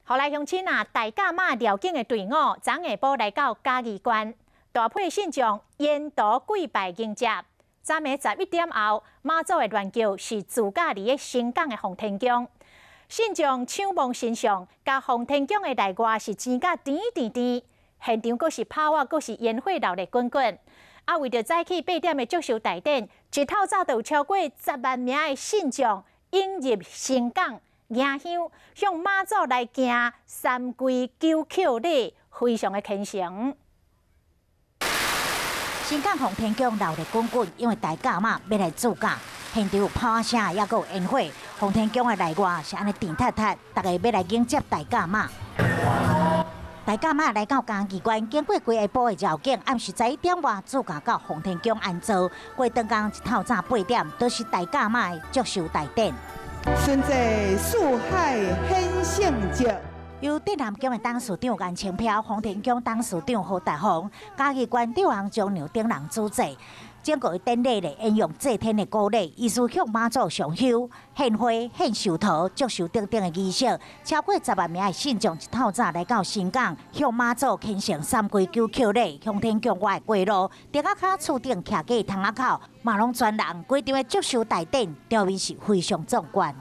予來鄉親啊，大甲媽繞境的隊伍，昨下晡來到嘉義縣，大批信眾沿途跪拜迎接。昨暝11點後，媽祖的鸞轎是駐駕佇咧新港的奉天宮，信眾搶望神像，共奉天宮的內外是擠甲甜甜甜，現場閣是炮仔，閣是煙火鬧熱滾滾。啊，為著早起8點的祝壽大典，一透早就有超過10萬名的信眾湧入新港迎香，向媽祖來行三跪九叩禮，非常的虔誠。新港奉天宮鬧熱滾滾，因為大甲媽欲來駐駕，現場有炮仔聲，猶閣有煙火。奉天宮的內外是按呢甜塌塌，逐家欲來迎接大甲媽。大甲媽來到嘉義縣，經過規下晡的繞境，暗時11點外駐駕到奉天宮安座。過當工一透早8點，都是大甲媽的祝壽大典。順濟四海顯聖跡。由鎮南宮的董事長顏清標、奉天宮董事長何達宏、嘉義縣長洪仲良等人主祭。整個典禮咧，沿用祭天的古禮，意思向媽祖上香、獻花、獻壽桃、祝壽等等的儀式。超過10萬名的信眾一透早來到新港，向媽祖虔誠三跪九叩禮。奉天宮外的街路，竹仔跤厝頂徛架窗仔口，嘛攏全人，規場的祝壽大典場面是非常壯觀。